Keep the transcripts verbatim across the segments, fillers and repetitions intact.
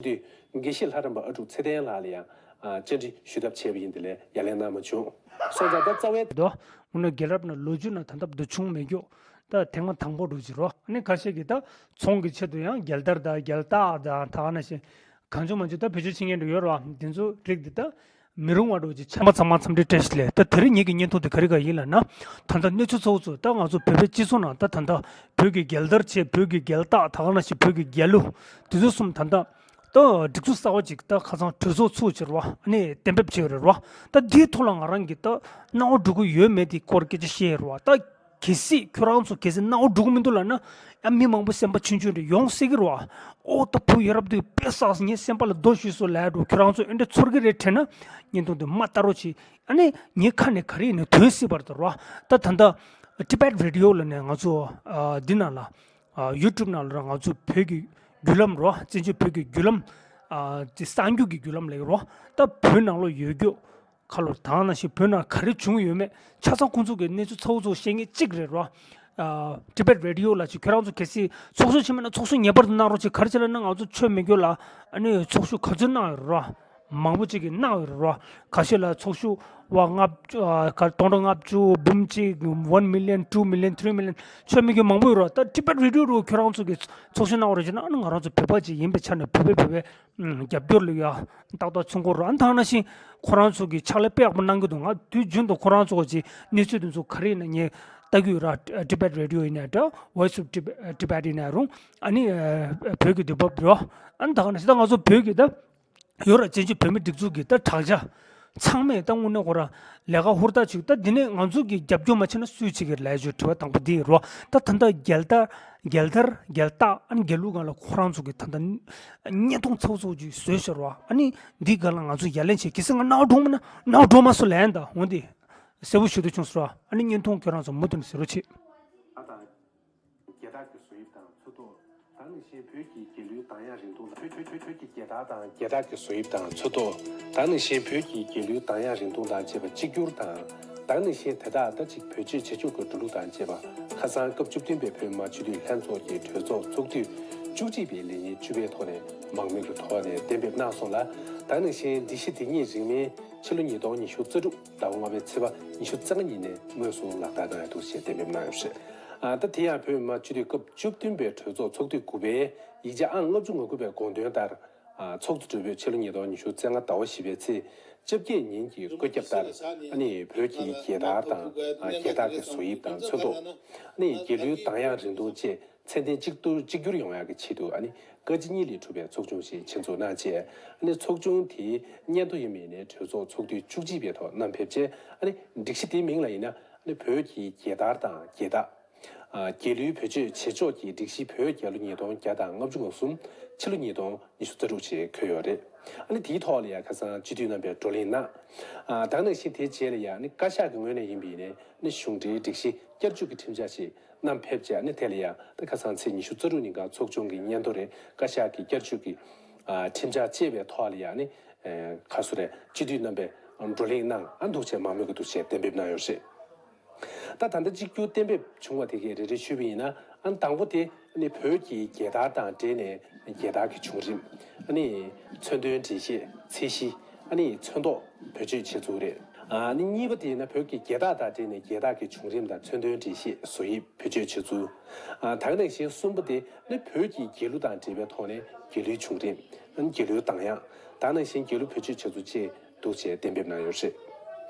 དུས་དགེ་བཤེས་ལྷ་རམས་པ་ཨ་ཀྲུག་ཚེ་བརྟན་ལགས་ལ་ཡང་ཨ་བཅར་འདྲི་ཞུ་ཐབས་བྱས་པ་ཡིན། དེ་ལས་ཡ་ལན་གནང་མ་བྱུང་སོང་ཙང་། ད་རྩ་བའི་དོ་དངོས་གནས་རྒྱལ་རབས་ནང་ལོ་རྒྱུས་ནང་ད་ལྟ་བར་དུ་བྱུང་མེད་རྒྱུ། ད་ཐེངས་མ་དང་པོ་འགྲོ་གི་རོ། ཨ་ནི་ཁ་ཤས་ཀྱིས་ད་ཚོང་གི་ཆེད་དུ་ཡང་རྒྱལ་དར་དང་རྒྱལ་རྟགས་དང་ད་ག་ནང་བཞིན་གང་བྱུང་མང་བྱུང་ད་བེད་སྤྱོད་བྱེད་མཁན་འདྲ་ཡོད་རོ། འདི་ཚོ་རིགས་འདི་ད་མི་རུང་བ་འགྲོ་གི། ཚང་མ་ཚང་མ་འཚམས་འདྲི་བཀྲ་ཤིས་བདེ་ལེགས། ད་དེ་རིང་ངེད་ཀྱི་བརྙན་ཐུང་འདི་ག་རེ་ག་ཡིན་ལབ་ན། ད་ལྟ་གནས་ཚུལ་གཙོ་བོ་ཚོ་ད་ང་ཚོ་བོད་པའི་སྤྱི་ཚོགས་ནང་ད་ད་ལྟ་བོད་ཀྱི་རྒྱལ་དར་བྱས། བོད་ཀྱི་རྒྱལ་རྟགས། ད་ག་ནང་བཞིན་བོད་ཀྱི་རྒྱལ་གླུ། དེ་ཚོ་གསུམ་ད་ལྟ་ད་སྒྲིག་འཛུགས་གསར་བ་ཅིག་ད་ཁ་སང་གྲོས་ཚོགས་ཚུགས་ཕྱིར་བ་ཨ་ནི་གཏན་འབེབས་བྱས་ཡོད་རེད་བ། ད་འདིའི་ཐོག་ལ་ང་རང་གིས་ད་སྣང་བ་འགྲོ་གི་ཡོད་མེད་དེ་སྐོར་སྐད་ཆ་བཤད་ཡོད་རེད་བ། ད་གལ་སྲིད་ཁྱོད་རང་ཚོ་གལ་སྲིད་སྣང་བ་འགྲོ་གི་མི་འདུག་ལབ་ན། ཡང་མི་མང་པོ་སེམས་པ་ཆུང་ཆུང་རེད་ཡོང་སྲིད་ཀྱི་རེད་བ། ཨོ་ད་བུ་ཡ་རབས་འདི་དཔེ་བསགས་ངའི་སེམས་པ་ལ་རྡོ་གཞུས་སོང་ལབ་འགྲོ། ཁྱོད་རང་ཚོ་ཨེ་འདྲ་ཚོར་གི་རེད་དྲན་ན། བརྙན་ཐུང་འདི་མ་ལྟ་རོགས་གྱིས། ཨ་ནི་ངའི་ཁ་ནས་ག་རེ་ཡིན་ནའི་ཐོན་སྲིད་པ་རེད་ད་རོ། ད་ད་ལྟ་Tibet Radio ལབ་ནས་ང་ཚོ་ཨ་འདི་ནང་ལ་ཨ་YouTube ནང་ལ་ང་ཚོ་བོད་ཀྱི་བརྒྱུད་ལམ་རོ། བཙན་བྱོལ་བོད་ཀྱི་བརྒྱུད་ལམ། ཨ་དེ་གསར་འགྱུར་གྱི་བརྒྱུད་ལམ་ལབ་ཀྱི་རོ། ད་བོད་ནང་ལོགས་ཡོད་རྒྱུ་ཁ་ལོ་ད་ག་ནང་བཞིན་བོད་ནང་ག་རེ་བྱུང་ཡོད་མེད་ཆ་ཚང་ཁོང་ཚོ་གི་གནས་ཚུལ་ཚ་བོ་ཚོ་བཤད་མཁན་གཅིག་རེད་རོ། ཨ་Tibet Radio ལ་ཅིག་ཁྱོད་རང་ཚོ་གལ་སྲིད་ཚོགས་ཞུགས་བྱེད་མེད་ན་ཚོགས་ཞུགས་ངེས་པར་དུ་གནང་རོགས་ཅིག་ག་རེ་བྱས་ལབ་ན་ང་ཚོ་ཆོས་མེད་རྒྱུ་ལ་ཨ་ནི་ཚོགས་ཞུགས་ག་ཚོད་གནང་ཡོད་རོ། མང་པོ་ཅིག་གིས་གནང་ཡོད་རེད་རོ། ཁ་ཤས་ལ་ཚོགས་ཞུགས་བ་ལྔ་བཅུ་ཨ་ག་སྟོང་ཕྲག་ལྔ་བཅུ་འབུམ་གཅིག one million two million three million ཆོས་མེད་རྒྱུ་མང་པོ་ཡོད་རོ། ད་Tibet Radio རུ་ཁྱོད་རང་ཚོ་གིས་ཚོགས་ཞུགས་གནང་བ་རེད་ཅེ་ན་ཨ་ནི་ང་རང་ཚོ་བོད་པ་ཅིག་ཡིན་པའི་ཆ་ནས་བོད་པའི་བོད་པའི་རྒྱབ་སྐྱོར་ལ་ཡ་ཏག་ཏག་ཚུན་ཁོ་རང་ཐང་ན་ཤིང་ཁོ་རང་ཚོ་གི་ཕྱག་ལས་དཔེ་ཡག་པོ་གནང་གི་འདུག་ང་དུས་རྒྱུན་དུ་ཁོ་རང་ཚོ་གི་གནས་ཚུལ་དེ་ཚོ་ག་རེ་ཡིན་ན་ངས་ལྟ་གི་ཡོད་ར། Tibet Radio ཡིན་ན་འདྲ། Voice of Tibet ཡིན་ན་རུང་ཨ་ནི་བོད་ཀྱི་དུས་བབ་རོ། ཨ་ནི་ད་ག་ནང་བཞིན་ད་ང་ཚོ་བོད་ཀྱི་ད་ཡོད་ར། བཙན་བྱོལ་བོད་མི་སྒྲིག་འཛུགས་ཀྱི་ད་དྲ་རྒྱ་ཚང་མས་ད་དངོས་གནས་ཁོ་ར་ལས་ཀ་ཧུར་ཐག་བྱེད། ད་འདི་ནས་ང་ཚོ་གི་རྒྱབ་སྐྱོར་མ་བྱས་ན་སུས་བྱེད་ཀྱི་ལབ་ཡ་དྲི་བ་དང་པོ་འདི་ཡིན་རོ། ད་ད་ལྟ་རྒྱལ་དར་རྒྱལ་དར་རྒྱལ་རྟགས་ཨ་ནི་རྒྱལ་གླུ་སྒང་ལ་ཁོ་རང་ཚོ་གི་ད་ལྟ་བརྙན་ཐུང་ཚ་བོ་ཚ་བོ་ཅིག་བཟོས་ཤག་རོ། ཨ་ནི་འདི་སྒང་ལ་ང་ཚོ་ཡ་ལན་བྱེད། གལ་སྲིད་ང་སྣང་བ་འགྲོ་མ་ན་སྣང་བ་འགྲོ་མ་སོང་ལན་ད་འོང་དེ་གསལ་པོ་ཞུ་འདོད་བྱུང་སོང་རོ། ཨ་ནི་བརྙན་ཐུང་ཁྱོད་རང་ཚོ་མུ་མཐུད་ནས་གཟིགས་རོགས་བྱེད། རྒྱལ་དར་གྱི་བཟོ་དབྱིབས་དང་ཚོན་མདོག་ད་ནང་བཞིན་བོད་ཀྱི་རྒྱལ་གླུའི་གདངས་དབྱངས་རིང་ཐུང་དང་། བོད་བོད་བོད་བོད་ཀྱི་རྒྱལ་དར་དང་རྒྱལ་དར་གྱི་བཟོ་དབྱིབས་དང་ཚོན་མདོག་ད་ནང་བཞིན་བོད་ཀྱི་རྒྱལ་གླུའི་གདངས་དབྱངས་རིང་ཐུང་དང་བཅས་པ་གཅིག་གྱུར་དང་། ད་ནང་བཞིན་དེ་དག་ད་ཅིག་བེད་སྤྱོད་བྱེད་ཕྱོགས་ཀྱི་འགྲོ་ལུགས་དང་བཅས་པ་ཁ་སང་སྐབས་བཅུ་བདུན་པའི་བོད་མི་མང་སྤྱི་འཐུས་ལྷན་ཚོགས་ཀྱི་གྲོས་ཚོགས་ཚོགས་དུས་བཅུ་གཅིག་པའི་ལས་ཉིན་བཅུ་པའི་ཐོག་ནས་མང་མོས་ཀྱི་ཐོག་ནས་གཏན་འབེབས་གནང་སོང་ལ། ད་ནང་བཞིན་སྒྲིག་གཞི་འདི་ཉིད་རིང་མིན་ཕྱི་ལོ་ཉིས་སྟོང་ཉི་ཤུ་རྩ་དྲུག་ཟླ་བ་ལྔ་པའི་ཚེས་པ་ཉི་ཤུ་རྩ་ལྔ་ཉིན་ནས་དངོས་སུ་ལག་བསྟར་གནང་ཡ་འདུག་ཅེས་གཏན་འབེབས་གནང་ཡོད་པ་རེད། ཨ་ད་དེ་ཡང་བོད་མི་མང་སྤྱི་འཐུས་སྐབས་བཅུ་བདུན་པའི་གྲོས་ཚོགས་ཚོགས་དུས་དགུ་པའི་ཡིག་ཆ་ཨང་ལྔ་བཅུ་ང་དགུ་པའི་དགོངས་དོན་ལྟར། ཨ་ཚོགས་གཙོ་སྦྲེལ་པོས་ཕྱི་ལོ་ཉིས་སྟོང་ཉི་ཤུ་རྩ་ལྔ་ཟླ་བ་བཞི་པའི་ཚེས་བཅོ་བརྒྱད་ཉིན་གྱི་བཀོད་ཁྱབ་ལྟར་ཨ་ནི་བོད་ཀྱི་རྒྱལ་དར་དང་ཨ་རྒྱལ་དར་གྱི་བཟོ་དབྱིབས་དང་ཚོན་མདོག་ཨ་ནི་རྒྱལ་གླུའི་གདངས་དབྱངས་རིང་ཐུང་བཅས་ཚད་ལྡན་གཅིག་ཏུ་གཅིག་གྱུར་ཡོང་ཡག་གི་ཆེད་དུ་ཨ་ནི་བཀའ་སྤྱི་གཉིས་ལས་གྲུབ་པའི་ཚོགས་ཆུང་ཞིག་ཆེད་འཛུགས་གནང་རྗེས། ཨ་ནི་ཚོགས་ཆུང་དེའི་སྙན་ཐོ་ཡིན་མིན་ནས་གྲོས་ཚོགས་ཚོགས་དུས་བཅུ་གཅིག་པའི་ཐོག་བསྣམས་ཕེབས་རྗེས། ཨ་ནི་སྒྲིག་གཞི་དེའི་མིང་ལ་ཡིན་ན་ཨ་ནི་བོད་ཀྱི་རྒྱལ་དར་དང་རྒྱལ་རྟགས། ཨ་རྒྱལ་གླུའི་བེད་སྤྱོད་བྱེད་ཕྱོགས་ཀྱི་སྒྲིག་གཞི་བོད་རྒྱལ་ལོ་ཉིས་སྟོང་བརྒྱ་དང་ལྔ་བཅུ་ང་གསུམ་ཕྱི་ལོ་ཉིས་སྟོང་ཉི་ཤུ་རྩ་དྲུག་ཅེས་འཁོད་ཡོད་རེད། ཨ་ནི་དེའི་ཐོག་ལ་ཡང་ཁ་སང་སྤྱི་འཐུས་རྣམ་པས་བགྲོ་གླེང་གནང་། ཨ་ད་ག་ནང་བཞིན་དེའི་རྗེས་ལ་ཡང་ཨ་ནི་བཀའ་ཤག་གི་ངོས་ནས་ཡིན་པ་ཡིན་ནའི་ཨ་ནི་གཞུང་འབྲེལ་སྒྲིག་གཞི་བསྐྱར་བཅོས་ཀྱི་ཁྲིམས་འཆར་ཞིག་བསྣམས་ཕེབས་རྗེས། ཨ་ནི་དེ་ལ་ཡང་ད་ཁ་སང་ཚེས་ཉི་ཤུ་རྩ་དྲུག་ཉིན་གང་ཚོགས་ཆུང་གི་སྙན་ཐོ་རེད། བཀའ་ཤག་གིས་བསྐྱར་བཅོས་ཀྱི་ཨ་ཁྲིམས་འཆར་བཅས་པའི་ཐོག་ལ་ཡང་ཨ་ནི་ཨ་ག་རེ་ཟེར་དགོས་རེད། སྤྱི་འཐུས་རྣམ་པས་བགྲོ་གླེང་གནང་། ཨ་འདུག་བྱས་མང་མོས་ཀྱི་འདུག་བྱས་གཏན་འབེབས་གནང་ཡོད་རེད། ད་ད་ལྟ་གཅིག་གྱུར་གཏན་འབེབས་བྱུང་བ་དེ་གའི་རེ་རེ་ཞུས་པ་ཡིན་ན། ཨ་ནི་དང་པོ་དེ་ཨ་ནི་བོད་ཀྱི་རྒྱལ་དར་དང་འབྲེལ་ནས་རྒྱལ་དར་གྱི་བྱུང་རིམ། ཨ་ནི་མཚོན་དོན་འགྲེལ་བཤད། ཚད་གཞི། ཨ་ནི་ཚོན་མདོག་བེད་སྤྱོད་བྱེད་ཚུལ་རེད། ཨ་ནི་གཉིས་པ་དེ་ཡིན་ན་བོད་ཀྱི་རྒྱལ་དར་དང་འབྲེལ་ནས་རྒྱལ་དར་གྱི་བྱུང་རིམ་དང་མཚོན་དོན་འགྲེལ་བཤད་བཟོ་དབྱིབས་བེད་སྤྱོད་བྱེད་ཚུལ། ཨ་ད་ག་ནང་བཞིན་གསུམ་པ་དེ་ཨ་ནི་བོད་ཀྱི་རྒྱལ་གླུ་དང་འབྲེལ་བའི་ཐོག་ནས་རྒྱལ་གླུའི་བྱུང་རིམ། ཨ་ནི་རྒྱལ་གླུའི་གདངས་དབྱངས། ད་ག་ནང་བཞིན་རྒྱལ་གླུ་བེད་སྤྱོད་བྱེད་ཚུལ་བཅས་འདུག་ཅེས་གཏན་འབེབས་གནང་ཡོད་རེད།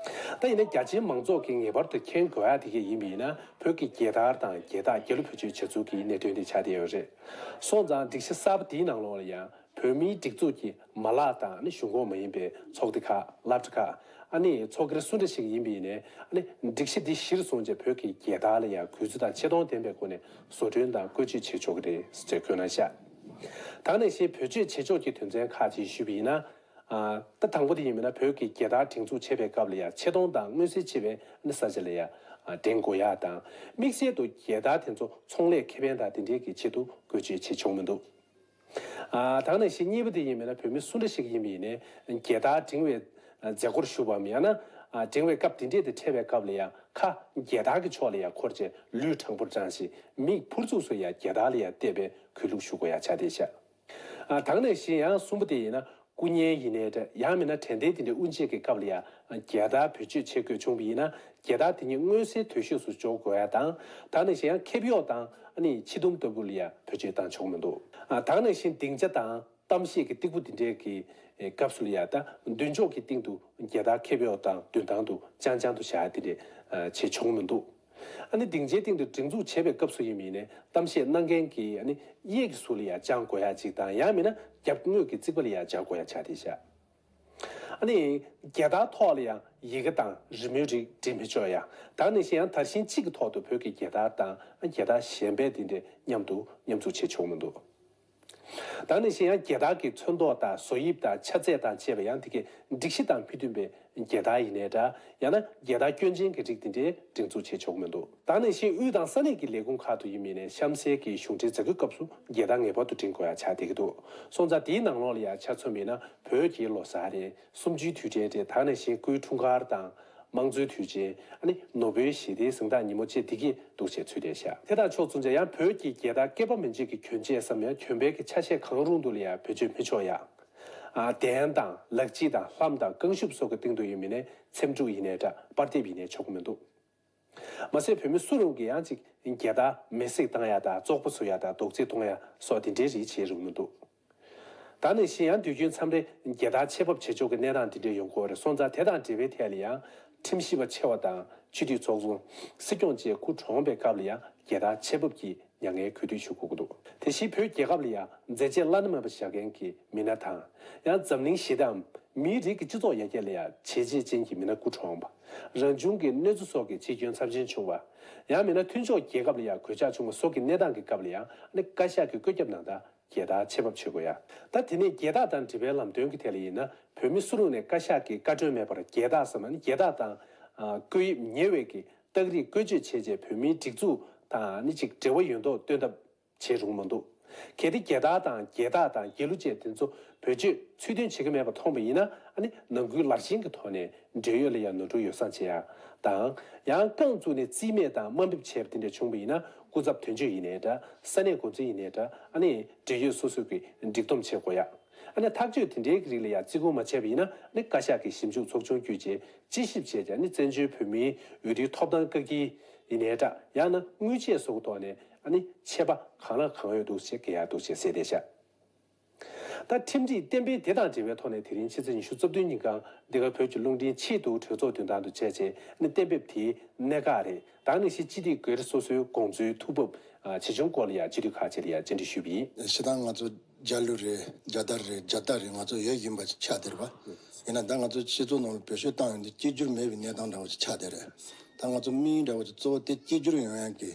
ད་ཡིན་ན་རྒྱ་ཆེའི་མང་ཚོགས་ཀྱིས་ངེས་པར་དུ་མཁྱེན་དགོས་ཡ་དེ་གས་ཡིན་པ་ཡིན་ན། བོད་ཀྱི་རྒྱལ་དར་དང་རྒྱལ་རྟགས་རྒྱལ་གླུ་བེད་སྤྱོད་བྱེད་ཚུལ་གྱི་གནད་དོན་དེ་ཆགས་བསྡད་ཡོད་རེད། སོང་ཙང་སྒྲིག་གཞི་གསར་པ་དེའི་ནང་ལོགས་ལ་ཡང་བོད་མིའི་སྒྲིག་འཛུགས་ཀྱི་མ་ལག་དང་ཨ་ནི་གཞུང་ཁོངས་མ་ཡིན་པའི་ཚོགས་སྡེ་ཁག་སློབ་གྲྭ་ཁག་ཨ་ནི་ཚོགས་སྒེར་སུ་འདྲ་ཞིག་ཡིན་པ་ཡིན་ནའི་ཨ་ནི་སྒྲིག་གཞི་འདི་གཞིར་བཟུང་བྱས་བོད་ཀྱི་རྒྱལ་དར་ལ་ཡང་གུས་བརྩི་དང་ཆེ་མཐོང་ལྡན་པའི་སྒོ་ནས་བཟོ་སྐྲུན་དང་བཀོལ་སྤྱོད་བྱེད་ཆོག་གི་རེད་ཅེས་བཀོད་གནང་ཤག་ད་ག་ནང་བཞིན་བེད་སྤྱོད་བྱེད་ཕྱོགས་ཀྱི་དོན་ཚན་ཁག་ཅིག་ཞུས་པ་ཡིན་ན། ཨ་ད་དང་པོ་དེ་ཡིན་མིན་ན་བོད་ཀྱི་རྒྱལ་དར་སྒྲེང་འཛུགས་བྱེད་པའི་སྐབས་ལ་ཡང་ཆེ་མཐོང་དང་མངོན་གསལ་ཆེ་བའི་ཨ་ནི་ས་ཆ་ལ་ཡང་ཨ་སྒྲེང་དགོས་ཡ་དང་། དམིགས་བསལ་དུ་རྒྱལ་དར་དེ་ཚོ་ཚོང་ལས་ཁེ་ཕན་དང་དེ་འབྲེལ་གྱི་ཆེད་དུ་བཀོལ་སྤྱོད་བྱེད་ཆོག་མི་འདུག་ཨ་ད་ག་ནང་བཞིན་གཉིས་པ་དེ་ཡིན་མིན་ན་བོད་མི་སུ་འདྲ་ཞིག་ཡིན་པ་ཡིན་ནའི་རྒྱལ་དར་སྒྲེང་བའི་ཨ་མཛད་སྒོར་ཞུགས་པའམ་ཡང་ན་ཨ་སྒྲེང་བའི་སྐབས་དེ་འདྲས་དེ་འཕྲད་པའི་སྐབས་ལ་ཡང་ཁ་རྒྱལ་དར་གྱི་ཕྱོགས་ལ་ཡང་འཁོར་བྱས་ལུས་དྲང་པོར་དྲངས་ཤིང་མིག་ཕུར་ཚུགས་སུ་ཡང་རྒྱལ་དར་ལ་ཡང་གཏད་པའི་གུས་ལུགས་ཞུ་དགོས་ཡ་ཆགས་བསྡད་ཤག་ཨ། ད་ག་ནང་བཞིན་ཡང་གསུམ་པ་དེ་ཡིན་ན། སྐུ་བརྙན་ཡིན་ནའི་འདྲ། ཡང་མིན་ན་དྲན་རྟེན་དེ་འདྲའི་དབུ་འབྱེད་ཀྱི་སྐབས་ལ་ཡང་རྒྱལ་དར་བེད་སྤྱོད་བྱེད་དགོས་བྱུང་བ་ཡིན་ན། རྒྱལ་དར་དེ་ཉིད་མངོན་གསལ་དོད་ཤོས་སུ་འཇོག་དགོས་ཡ་དང་། ད་ག་ནང་བཞིན་ཡང་ཁེབས་གཡོག་དང་། ཨ་ནི་ཕྱི་ཐུམ་ལྟ་བུ་ལ་ཡང་བེད་སྤྱོད་བཏང་ཆོག་མི་འདུག་ཨ། ད་ག་ནང་བཞིན་སྡིངས་ཆ་དང་གཏམ་བཤད་ཀྱི་སྟེགས་བུ་དེ་འདྲའི་གི་སྐབས་སུ་ལ་ཡང་། ད་མདུན་ཅོག་གི་སྟེང་དུ་རྒྱལ་དར་ཁེབས་གཡོག་དང་མདུན་ཐང་དུ་རྐྱང་རྐྱང་དུ་བཞག་ཡ་དེ་འདྲ་བྱེད་ཆོག་མི་འདུག་ཨ་ནི་སྡིངས་ཆའི་སྟེང་དུ་སྒྲིག་འཛུགས་བྱེད་པའི་སྐབས་སུ་ཡིན་མིན་ནས། གཏམ་བཤད་གནང་མཁན་གྱི། ཨ་ནི་གཡས་ཀྱི་ཟུར་ལ་ཡང་བཅང་དགོས་ཡ་གཅིག་དང་། ཡང་མིན་ན་རྒྱབ་ངོས་ཀྱི་རྩིག་པ་ལ་ཡང་སྦྱར་དགོས་ཡ་ཆགས་བསྡད་ཤག་ཨ་ནི་རྒྱལ་དར་ཐོག་ལ་ཡང་ཡི་གེ་དང་རི་མོའི་རིགས་འབྲི་མི་ཆོག་ཡ། ད་ག་ནང་བཞིན་ཡང་དར་ཤིང་གཅིག་གི་ཐོག་ཏུ་བོད་ཀྱི་རྒྱལ་དར་དང་རྒྱལ་དར་གཞན་པའི་དེ་འདྲ་མཉམ་དུ་མཉམ་བཙུགས་བྱེད་ཆོག་མི་འདུག་ད་ག་ནང་བཞིན་ཡང་རྒྱལ་དར་གྱི་ཚོན་མདོག་དང་བཟོ་དབྱིབས་དང་ཆ་ཚད་དང་བཅས་པ་ཡང་དེ་གའི་སྒྲིག་གཞི་དང་མི་མཐུན་པའི་རྒྱལ་དར་ཡིན་ནའི་འདྲ། ཡང་ན་རྒྱལ་དར་སྐྱོན་ཅན་གྱི་རིགས་དེ་འདྲའི་སྒྲིག་འཛུགས་བྱེད་ཆོག་མི་འདུག་ད་ག་ནང་བཞིན་དབུས་དང་ས་གནས་ཀྱི་ལས་ཁུངས་ཁག་ཏུ་ཡིན་མིན་ནས་གཤམ་གསལ་གྱི་གཞུང་འབྲེལ་མཛད་སྒོའི་སྐབས་སུ་རྒྱལ་དར་ངེས་པར་དུ་བསྒྲེང་དགོས་ཡ་ཆགས་བསྡད་ཀྱི་འདུག་སོང་ཙང་དེའི་ནང་ལོགས་ལ་ཡང་ཆ་མཚོན་པ་ཡིན་ན། བོད་ཀྱི་ལོ་གསར་རེད། གསུམ་བཅུའི་དུས་དྲན་རེད། ད་ག་ནང་བཞིན་སྐུའི་འཁྲུངས་སྐར་དང་། དམངས་གཙོའི་དུས་ཆེན། ཨ་ནི་ནོ་བེལ་ཞི་བདེའི་གཟེངས་རྟགས་ཉིན་མོ་བཅས་འདི་གས་འདུག་ཅེས་ཚུད་བསྡད་ཤག་དེ་དང་ཕྱོགས་མཚུངས་ཀྱང་། ཡང་བོད་ཀྱི་རྒྱལ་དར་སྐེད་པ་མི་འབྱེད་ཀྱི་གྱོན་ཆས་སམ་ཡང་གྱོན་པའི་གི་ཆ་ཤས་གང་རུང་དུ་ལ་ཡང་བེད་སྤྱོད་མི་ཆོག་ཡ། ཨ། གདན་དང་ལག་དཔྱི་དང་ལྷམ་དང་རྐང་ཤུབས་སོགས་ཀྱི་སྟེང་དུ་ཡིན་མིན་ནས་ཚེམ་དྲུབ་ཡིན་ནའི་འདྲ། པར་དེབ་ཡིན་ནའི་ཆོག་གི་མི་འདུག་མ་ཟད་བོད་མི་སུ་རུང་གིས་ཡང་ཅིག་རྒྱལ་དར་མེ་བསྲེགས་བཏང་ཡ་དང་བཙོག་པ་བཟོ་ཡ་དང་རྡོག་རྫིས་གཏོང་ཡ་སོགས་དེ་འདྲའི་རིགས་བྱེད་རུང་མི་འདུག་ད་ག་ནང་བཞིན་ཡང་དུས་རྒྱུན་མཚམས་རེ་རྒྱལ་དར་ཆེ་ཕབ་བྱེད་ཆོག་གི་གནས་སྟངས་དེ་འདྲ་ཡོང་གི་ཡོད་རེད། སོང་ཙང་དེ་དང་འབྲེལ་བའི་ཐད་ལ་ཡང་ཁྲིམས་ཞིབ་པ་ཆེ་བ་དང་སྤྱི་འཐུས་ཚོགས་གཙོ། སྲིད་སྐྱོང་བཅས་སྐུ་གྲོངས་པའི་སྐབས་ལ་ཡང་རྒྱལ་དར་ཆེ་ཕབ་ཀྱི་མྱ་ངན་གུས་འདུད་ཞུ་དགོས་ཀྱི་འདུག་དེ་བཞིན་བོད་རྒྱལ་ཁབ་ལ་ཡང་མཛད་རྗེས་བླ་ན་མེད་པ་བཞག་མཁན་གྱི་མི་སྣ་དང་། ཡང་འཛམ་གླིང་ཞི་བདེའམ་མིའི་རིགས་ཀྱི་སྤྱི་ཚོགས་ཡར་རྒྱས་ལ་ཡང་བྱས་རྗེས་ཅན་གྱི་མི་སྣ་སྐུ་གྲོངས་པ། རང་བྱུང་གི་གནོད་འཚེ་སོགས་ཀྱི་རྗེས་སྐྱོན་ཚབས་ཆེན་བྱུང་བ། ཡང་མིན་ན་མཐུན་ཕྱོགས་རྒྱལ་ཁབ་ལ་ཡང་གོད་ཆག་བྱུང་བ་སོགས་ཀྱི་གནས་སྟངས་ཀྱི་སྐབས་ལ་ཡང་། ཨ་ནི་བཀའ་ཤག་གི་བཀོད་ཁྱབ་ནང་ལྟར་རྒྱལ་དར་ཆེ་ཕབ་བྱེད་དགོས་ཡ། ད་དེ་ནས་རྒྱལ་དར་དང་འབྲེལ་བའི་ལམ་སྟོན་གྱི་ཐད་ལ་ཡིན་ན། བོད་མི་སུ་རུང་ནས་བཀའ་ཤག་གི་བཀའ་འཁྲོལ་མེད་པར་རྒྱལ་དར་སམ། ཨ་ནི་རྒྱལ་དར་དང་། ཨ། བཀོད་དབྱིབས་ཉེ་བའི་གི་རྟགས་རིས་བཀོལ་སྤྱོད་བྱས་རྗེས་བོད་མིའི་སྒྲིག་འཛུགས་དང་ཨ་ནི་ཅིག་འབྲེལ་བ་ཡོད་མདོག་སྟོན་ཐབས་བྱེད་རུང་མི་འདུག་གལ་ཏེ་རྒྱལ་དར་དང་རྒྱལ་རྟགས་དང་རྒྱལ་གླུ་བཅས་དེ་ཚོ་བེད་སྤྱོད་ཚུལ་མཐུན་བྱེད་ཀྱི་མེད་པ་མཐོང་བ་ཡིན་ན། ཨ་ནི་ནང་ཁུལ་ལར་ཞེན་གྱི་ཐོག་ནས་འབྲེལ་ཡོད་ལ་ཡང་ནོར་འཁྲུལ་ཡོ་བསྲང་བྱེད་ཡ་དང་། ཡང་རྐང་བཙུགས་ནས་རྩིས་མེད་དང་དམའ་འབེབས་བྱས་པ་དེ་འདྲ་བྱུང་བ་ཡིན་ན། སྐུ་ཚབ་དོན་གཅོད་ཡིན་ནའི་འདྲ། ས་གནས་འགོ་འཛིན་ཡིན་ནའི་འདྲ། ཨ་ནི་འབྲེལ་ཡོད་སོ་སོ་གིས་སྒྲིག་སྡོམ་བྱེད་དགོས་ཡ། ཨ་ནི་ཐག་གཅོད་དེ་འདྲའི་རིགས་ལ་ཡང་བརྩི་བཀུར་མ་བྱས་པ་ཡིན་ན། ཨ་ནི་བཀའ་ཤག་གི་ཞིབ་འཇུག་ཚོགས་ཆུང་བརྒྱུད་བྱས་དཔྱད་ཞིབ་བྱས་རྗེས། ཨ་ནི་བཙན་བྱོལ་བོད་མིའི་འོས་བསྡུའི་ཐོབ་ཐང་བཀག་སྐྱིལ་ཡིན་ནའི་འདྲ། ཡང་ན་དངུལ་ཆད་སོགས་ཀྱི་ཐོག་ནས་ཨ་ནི་ཆད་པ་གང་ལ་གང་འོས་འདུག་ཅེས་འགེལ་ཡག་འདུག་ཅེས་གསལ་བསྡད་བཞག་ད་ཁྲིམས་སྒྲིག་གཏན་འབེབས་དེ་དང་འབྲེལ་བའི་ཐོག་ནས། དེ་རིང་ཕྱི་ཚེས་ཉི་ཤུ་རྩ་བདུན་ཉིན་གང་འདི་ག་བོད་ཀྱི་རླུང་འཕྲིན་ཆེད་དུ་གྲོས་ཚོགས་མདུན་ཐང་དུ་བྱས་རྗེས། ཨ་ནི་གཏན་འབེབས་དེའི་གནད་འགག་རེད། ད་ག་ནང་བཞིན་སྤྱི་འཐུས་སྒེར་སོ་སོའི་དགོངས་ཚུལ་ཐུགས་ཕབ་ཇི་བྱུང་སྐོར་ལ་ཡང་སྤྱི་འཐུས་ཁག་ཅིག་ལ་ཡང་བཅར་འདྲི་ཞུས་པ་ཡིན། ཞེ་དྲག་ང་ཚོ་རྒྱ་གླུ་རེད། རྒྱལ་དར་རེད། རྒྱལ་རྟགས་རེད། ང་ཚོ་ཡོད་བཞིན་པ་ཅིག་ཆགས་བསྡད་རེད་པ། ཡིན་ན་ད་ང་ཚོ་སྤྱི་ཚོགས་ནང་ལ་བེད་སྤྱོད་བཏང་ཡོང་དུས་གཅིག་གྱུར་མེད་པའི་གནས་སྟངས་འདྲ་བོ་ཅིག་ཆགས་བསྡད་རེད། ད་ང་ཚོ་དམིགས་ཡུལ་འདྲ་བོ་ཅིག་གཙོ་བོ་དེ་གཅིག་གྱུར་ཡོང་ཡག་གི་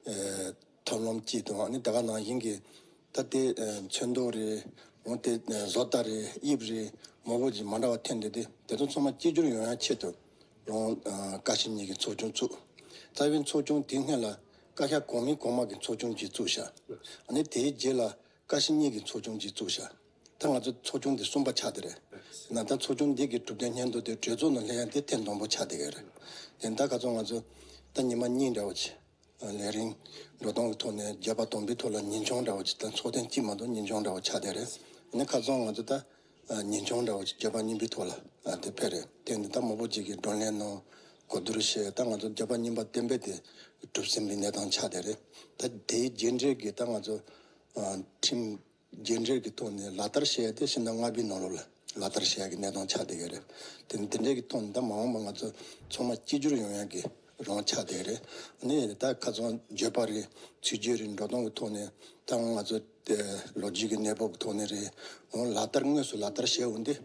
ཨེ་ཐབས་ལམ་གཅིག་དང་། ཨ་ནི་ད་ག་ནང་བཞིན་གྱི་ད་ལྟའི་ཨེ་ཚོན་མདོག་རེད། འོ་དེ་ཨེ་བཟོ་ལྟ་རེད། དབྱིབས་རེད། མང་པོ་ཅིག་མ་འདྲ་བ་ཐོན་བསྡད་དེ། དེ་ཚོ་ཚང་མ་གཅིག་གྱུར་ཡོང་ཡག་ཆེད་དུ་རང་ཨ་བཀའ་སྤྱི་གཉིས་ཀྱི་ཚོགས་ཆུང་བཙུགས། རྩ་བའི་ཚོགས་ཆུང་དེའི་སྔོན་ལ་བཀའ་ཤག་གོང་མའི་གོང་མ་གི་ཚོགས་ཆུང་གཅིག་བཙུགས་ཤག་ཨ་ནི་དེའི་རྗེས་ལ་བཀའ་སྤྱི་གཉིས་ཀྱི་ཚོགས་ཆུང་གཅིག་བཙུགས་ཤག་ད་ང་ཚོ་ཚོགས་ཆུང་འདི་གསུམ་པ་ཆགས་བསྡད་རེད། ན་ད་ཚོགས་ཆུང་འདི་གི་གྲུབ་དོན་སྙན་ཐོ་དེ་གྲོས་ཚོགས་ནང་སླེབས་ཡག་དེ་ཐེངས་དང་པོ་ཆགས་བསྡད་ཀྱི་རེད། དེ་ད་ག་ཚོད་ང་ཚོ་ད་ཉི་མ་གཉིས་འདྲ་བོ་ཅིག་ལས་རིམ་འགྲོ་སྟངས་ཀྱི་ཐོག་ནས་བརྗོད་པ་དམ་པའི་ཐོག་ལ་ཉིན་ཆུང་འདྲ་བོ་ཅིག་དང་། ཚོགས་ཐེངས་གཅིག་མ་གཏོགས་ཉིན་ཆུང་འདྲ་བོ་ཆགས་བསྡད་རེད། ཨ་ནི་ཁ་སང་ང་ཚོ་ད་ཉིན་ཆུང་འདྲ་བོ་ཅིག་བརྗོད་པ་སྙོམས་པའི་ཐོག་ལ་དེ་ཕེབས་རེད། དེ་འདི་ད་མང་པོ་ཅིག་གིས་བགྲོ་གླེང་གནང་། གོ་བསྡུར་བྱས། ད་ང་ཚོ་བརྗོད་པ་སྙོམས་པ་བསྟན་པའི་དེ་གྲུབ་ཟིན་པའི་གནས་སྟངས་ཆགས་བསྡད་རེད། ད་དེའི་རྗེས་འབྲས་ཀྱི་ད་ང་ཚོ་ཁྲིམས་རྗེས་འབྲས་ཀྱི་ཐོག་ནས་ལག་བསྟར་བྱེད་ཡ་དེ་ཕྱི་ཟླ་ལྔ་པའི་ནང་ལོགས་ལ་ལག་བསྟར་བྱེད་ཡ་གི་གནས་སྟངས་ཆགས་བསྡད་ཀྱི་རེད། དེ་འདི་འདྲའི་གི་ཐོག་ནས་ད་མ་འོངས་པ་ང་ཚོ་ཚང་མ་གཅིག་གྱུར་ཡོང་ཡ་གི་རང་ཆགས་བསྡད་ཀྱི་རེད། ཨ་ནི་ད་ཁ་སང་བརྗོད་པ་རེད། ཚིག་བརྗོད་རེད། འགྲོ་སྟངས་ཀྱི་ཐོག་ནས་ད་ང་ཚོ་དེ་ལོ་རྒྱུས་ཀྱི་གནས་བབ་ཀྱི་ཐོག་ནས་རེད། འོ་ལག་བསྟར་དངོས་སུ་ལག་བསྟར་བྱས་འོང་དུས།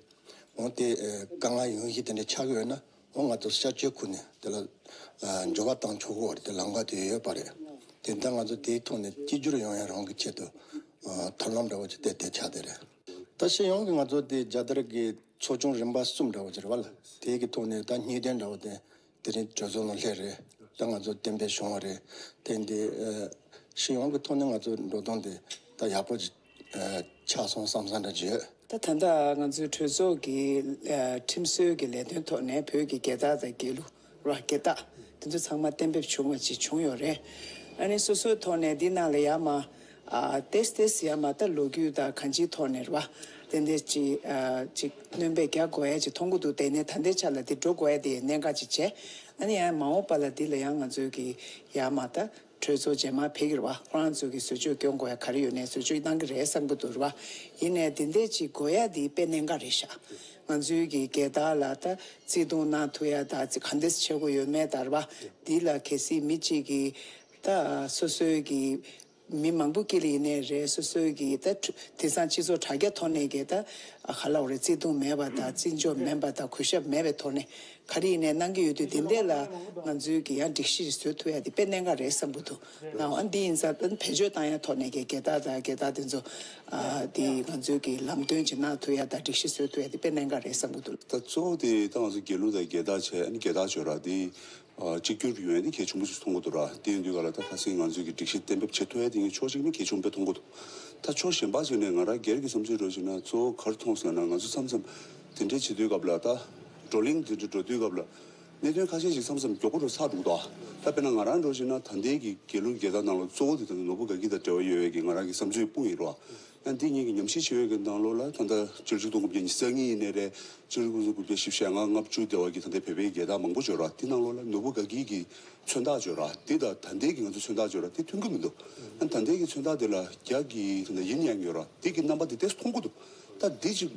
འོ་དེ་ཨེ་དཀའ་ངལ་ཡོང་གཞི་དེ་འདྲ་ཆགས་ཀྱི་ཡོད་ན། འོ་ང་ཚོ་ཤར་བསྐྱོད་ཁུལ་ནས་དེ་ལ་ཨ་འགྱུར་བ་བཏང་ཆོག་གི་རེད། དེ་ལམ་ཁ་དེ་ཡོད་པ་རེད། དེ་ད་ང་ཚོ་དེའི་ཐོག་ནས་གཅིག་གྱུར་ཡོང་ཡ་རང་གི་ཆེད་དུ་ཨ་ཐབས་ལམ་འདྲ་བོ་ཅིག་བལྟས་བསྡད་ཆགས་བསྡད་རེད། ད་སྤྱི་ཡོངས་ཀྱི་ང་ཚོ་དེ་རྒྱལ་དར་གྱི་ཚོགས་ཆུང་རིམ་པ་གསུམ་འདྲ་བོ་ཅིག་རེད་པ་ལགས། དེའི་གི་ཐོག་ནས་ད་གཉིས་ལྡན་འདྲ་བོ་དེ་དེ་རིང་གྲོས་ཚོགས་ནང་སླེབས་རེད། ད་ང་ཚོ་གཏན་འབེབས་བྱུང་བ་རེད། དེ་འདི་ཨ་སྤྱི་ཡོངས་ཀྱི་ཐོག་ནས་ང་ཚོ་འགྲོ་སྟངས་དེ་ད་ཡག་པོ་ཅིག་ཨ་ཆགས་སོང་བསམ་བསམ་འདྲ་ཅིག་ཡོད། ད་ད་ལྟ་ང་ཚོའི་གྲོས་ཚོགས་ཀྱི་ཨ་ཁྲིམས་སྲོལ་གྱི་ལས་དོན་ཐོག་ནས་བོད་ཀྱི་རྒྱལ་དར་དང་རྒྱལ་གླུ་ར་རྒྱལ་རྟགས་དེ་ཚོ་ཚང་མ་གཏན་འབེབས་བྱུང་བ་ཅིག་བྱུང་ཡོད་རེད། ཨ་ནི་སོ་སོའི་ཐོག་ནས་འདི་ནང་ལ་ཡར་མར་ ཨ་ཏེས་ཏེས་ཡ་མ་ད་ལོ་རྒྱུས་དང་གང་ཅིའི་ཐོག་ནས་རེད་བ། དེ་འདྲ་ཅིག་ཨ་ཅིག་སྣོན་པ་རྒྱག་དགོས་ཡ་ཅིག་མཐོང་གི་འདུག་དེ་ནས་ད་ལྟའི་ཆ་ལ་དེ་འགྲོ་དགོས་ཡ་དེ་གནད་འགག་ཅིག་བྱས། ཨ་ནི་ཡང་མ་འོངས་པ་ལ་འདི་ལ་ཡང་ང་ཚོའི་གི་ཡ་མ་ད་གྲོས་ཚོགས་རྗེས་མ་ཕེབས་ཀྱི་རེད་བ། ཁོ་རང་ཚོའི་གི་བཟོ་བཅོས་སྐྱོན་དགོས་ཡ་ག་རེ་ཡོད་ནའི་བཟོ་བཅོས་གནང་གི་རེད་བསམ་གི་འདུག་རེད་བ། ཡིན་ནའི་དེ་འདྲ་ཅིག་དགོས་ཡ་དེ་དཔེ་གནད་འགག་རེད་ཤག་ང་ཚོའི་གི་རྒྱལ་དར་ལ་ད་བརྩི་མཐོང་གནང་ཐུབ་ཡ་ད་ཅིག་ག་འདྲས་བྱེད་དགོས་ཡོད་མེད་ད་རེད་བ། འདི་ལ་གལ་སྲིད་མི་གཅིག་གིས་ད་སོ་སོའི་གི་མི་མང་པོ་དཀྱིལ་ལ་ཡིན་ནའི་རེད། སོ་སོའི་གི་ད་དེང་སང་སྤྱི་ཚོགས་དྲ་རྒྱ་ཐོག་ནས་གི་ད་ག་ལབ་དགོས་རེད། བརྩི་མཐོང་མེད་པ་དང་བརྩི་འཇོག་མེད་པ་དང་གུས་ཞབས་མེད་པའི་ཐོག་ནས་ག་རེ་ཡིན་ནའི་གནང་གི་ཡོད་དུས་དེ་འདྲས་ལ་ང་ཚོའི་གི་ཡང་སྒྲིག་གཞི་བཟོ་ཐུབ་ཡ་དེ་དཔེ་གནད་འགག་རེད་བསམ་གི་འདུག་ནའང་འདི་ཡིན་ཙང་ད་བེད་སྤྱོད་བཏང་ཡ་ཐོག་ནས་གི་རྒྱལ་དར་དང་རྒྱལ་དར་དེ་ཚོ་ཨ་དེ་ང་ཚོའི་གི་ལམ་སྟོན་ཅིག་གནང་ཐུབ་ཡ་དང་སྒྲིག་གཞི་བཟོ་ཐུབ་ཡ་དེ་དཔེ་གནད་འགག་རེད་བསམ་གི་འདུག་ད་གཙོ་བོ་དེ་ད་ང་ཚོ་རྒྱལ་གླུ་དང་རྒྱལ་དར་བྱས། ཨ་ནི་རྒྱལ་དར་བྱོས་ར་དེ་ཨ་གཅིག་གྱུར་ཡོང་ཡ་དེ་གལ་ཆེན་པོ་ཞིག་མཐོང་གི་འདུག་ར། དེ་ཡིན་དུས་ག་ལ་ད་ཁ་སང་ང་ཚོས་ཀྱི་སྒྲིག་གཞི་གཏན་འབེབས་བྱེད་ཐུབ་ཡ་དེ་ངས་ཕྱོགས་གཅིག་ནས་གལ་ཆེན་པོ་མཐོང་གི་འདུག་ད་ཕྱོགས་གཞན་པ་ཞིག་ནས་ང་རང་སྒེར་གྱི་བསམ་ཚུལ་འདྲ་བོ་ཞིག་ན་གཙོ་བོ་ག་རེ་མཐོང་སོང་ན། ང་ཚོ་མཚམས་མཚམས་དེ་འདྲའི་བྱེད་དུས་སྐབས་ལ་ད་བགྲོ་གླེང་དེ་འདྲ་འགྲོ་དུས་སྐབས་ལ་གནད་དོན་ཁ་ཤས་ཤིག་མཚམས་མཚམས་མགྱོགས་པོ་འགྲོ་ཚར་འདུག་ད་ད་དཔེར་ན་ང་རང་འདྲ་བོ་ཞིག་ན་ད་ལྟའི་གི་རྒྱལ་གླུ་རྒྱལ་དར་ནང་ལ་གཙོ་བོ་དེ་ད་ནོར་བུ་དགའ་སྐྱིད་དང་འབྲེལ་བ་ཡོད་པའི་གི་ང་རང་གི་བསམ་ཚུལ་སྤུངས་ཡིན་རོགས། ཡང་འདི་ངེད་ཀྱི་ཉམས་ཞིབ་བྱེད་པའི་གི་ནང་ལོགས་ལ་ད་ལྟ་སྤྱི་ལོ་ཆིག་སྟོང་དགུ་བརྒྱ་ཉི་ཤུ་རྩ་གཉིས་ཡིན་ནའི་རེད། སྤྱི་ལོ་ཆིག་སྟོང་དགུ་བརྒྱ་བཞི་བཅུ་ཞེ་ལྔ་ལྔ་བཅུ་དེ་བར་གྱི་ད་ལྟའི་བོད་པའི་རྒྱལ་དར་མང་པོ་ཡོད་ར། དེ་ནང་ལོགས་ལ་ནོར་བུ་དགའ་སྐྱིད་ཀྱི་མཚོན་རྟགས་ཡོད་ར། དེ་དང་ད་ལྟའི་གི་ང་ཚོའི་མཚོན་རྟགས་ཡོད་ར། དེ་མཐུན་གྱི་མི་འདུག་ཨ་ད་ལྟའི་གི་མཚོན་རྟགས་དེ་ལ་རྒྱ་གི་ད་ཡིན་ཡང་ཡོད་ར། དེ་གི་རྣམ་པ་དེ་ཏོག་ཙམ་མཐོང་གི་འདུག་ད་འདི་ཅིག་